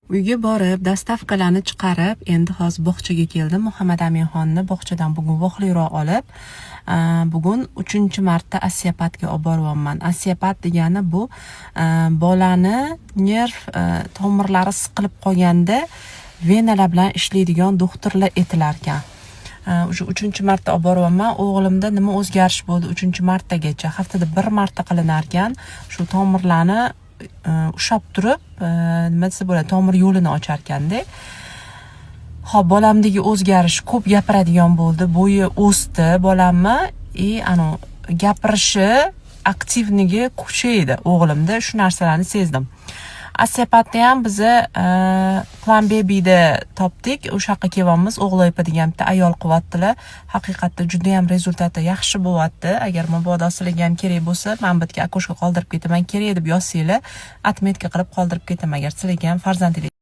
Uyga borib, доставка larni chiqarib, endi hozir bog'chaga keldim. Muhammad Aminxonni bog'chadan bugun vaqtliroq olib, bugun uchinchi marta osteopatga olib boryapman. Osteopat degani bu bolani nerv tomirlari siqilib qolganda venalar bilan ishlaydigan doktorlar aytilar ekan. O'sha uchinchi marta olib boryapman. O'g'limda nima o'zgarish bo'ldi uchinchi martagacha? Haftada bir marta qilinar ekan. Shu tomirlarni ushlab turib, nima desa bo'ladi, tomir yo'lini ocharkanda. Ho'p, bolamdagi o'zgarish: ko'p gapiradigan bo'ldi, bo'yi o'sdi bolamni и anavi gapirishi, активный gi kuchaydi o'g'limda. Shu narsalarni sezdim. Osteopatni ham biza Plan Babyda topdik, o'sha yoqqa kelyapmiz. O'g'loypa degan bitta ayol qilyaptilar. Haqiqatda judayam результат i yaxshi bo'lyapti. Agar mabodo sizlarga ham kerak bo'lsa, man bu yerga окошко qoldirib ketaman, kerak deb yozsanglar, отметка qilib qoldirib ketaman, agar sizlarga ham farzandinglar